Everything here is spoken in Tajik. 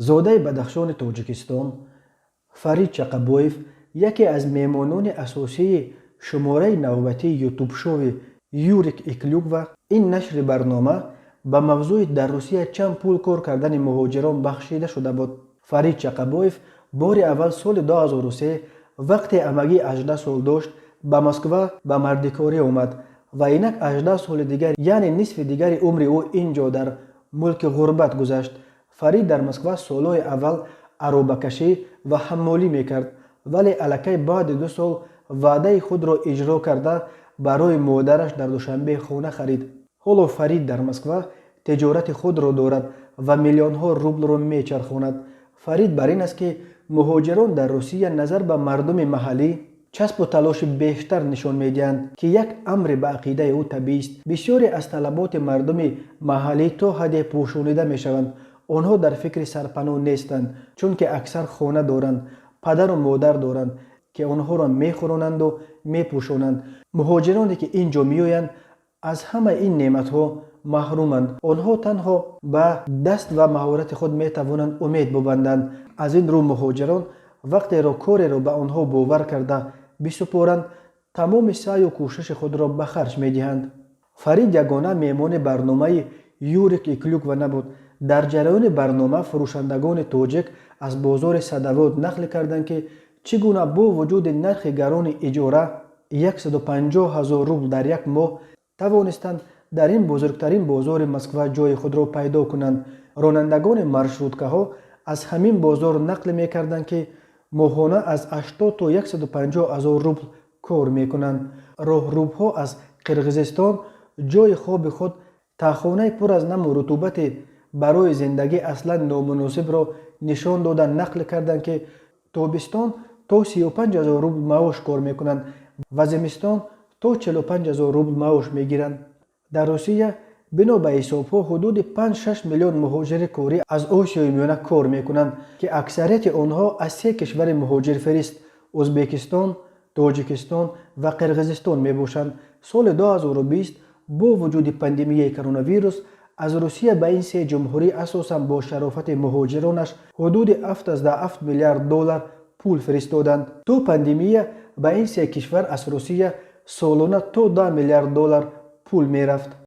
Зодаи Бадахшони Тоҷикистон Фарид Чақабоев яке аз меҳмонони асосии шумораи навбатии ютубшови «Юрик и Клюква». Ин нашри барнома ба мавзӯи дар Русия чанд пул кор кардани муҳоҷирон бахшида шуда буд. Фарид Чақабоев бори аввал соли 2003, вақте амагӣ 18 сол дошт, ба Москва ба мардикорӣ омад ва инак 18 соли дигар, яъне нисфи дигари умри ӯ, ин ҷо дар мулки ғурбат гузашт. Фарид дар Москва солҳои аввал аробакашӣ ва ҳаммолӣ мекард, вале аллакай баъди 2 сол ваъдаи худро иҷро карда, барои модараш дар Душанбе хона харид. Ҳоло Фарид дар Москва тиҷорати худро дорад ва миллионҳо рублро мечархонад. Фарид бар ин аст, ки муҳоҷирон дар Русия назар ба мардуми маҳаллӣ часпу талоши бештар нишон медиҳанд, ки як амре ба ақидаи ӯ табиист. Бисёре аз талаботи мардуми маҳаллӣ то ҳадде пӯшонида мешаванд. Онҳо дар фикри сарпаноҳ нестанд, чунки аксар хона доранд, падару модар доранд, ки онҳоро мехӯронанду мепӯшонанд. Муҳоҷироне, ки ин ҷо меоянд, аз ҳамаи ин неъматҳо маҳруманд. Онҳо танҳо ба даст ва маҳорати худ метавонанд умед бубанданд. Аз ин рӯ муҳоҷирон вақтеро кореро ба онҳо бовар карда бисупоранд, тамоми саъю кӯшиши худро ба харҷ медиҳанд. Фарид ягона меҳмони барномаи «Юрик и Клюква» набуд. Дар ҷараёни барнома фурӯшандагони тоҷик аз бозори Садовод нақл карданд, ки чӣ гуна бо вуҷуди нархи гарони иҷора, 150 ҳазор рубл дар як моҳ, тавонистанд дар ин бузургтарин бозори Москва ҷои худро пайдо кунанд. Ронандагони маршруткаҳо аз ҳамин бозор нақл мекарданд, ки моҳона аз 80 то 150 ҳазор рубл кор мекунанд. Роҳрубҳо аз Қирғизистон ҷои хоби худ, таҳхонаи пур аз наму рутубати барои зиндагӣ аслан номуносибро нишон дода, нақл карданд, ки тобистон то 35 ҳазор рубл маош кор мекунанд ва зимистон то 45 ҳазор рубл маош мегиранд. Дар Русия, бино ба ҳисобҳо, ҳудуди 5-6 миллион муҳоҷири корӣ аз Осиёи Миёна кор мекунанд, ки аксарияти онҳо аз се кишвари муҳоҷирфирист — Ӯзбекистон, Тоҷикистон ва Қирғизистон мебошанд. Соли 2020 бо вуҷуди пандемияи коронавирус аз Русия ба ин се ҷумҳурӣ, асосан бо шарофати муҳоҷиронаш, ҳудуди 7,7 миллиард доллар пул фиристоданд. То пандемия ба ин се кишвар аз Русия солона то 10 миллиард доллар пул мерафт.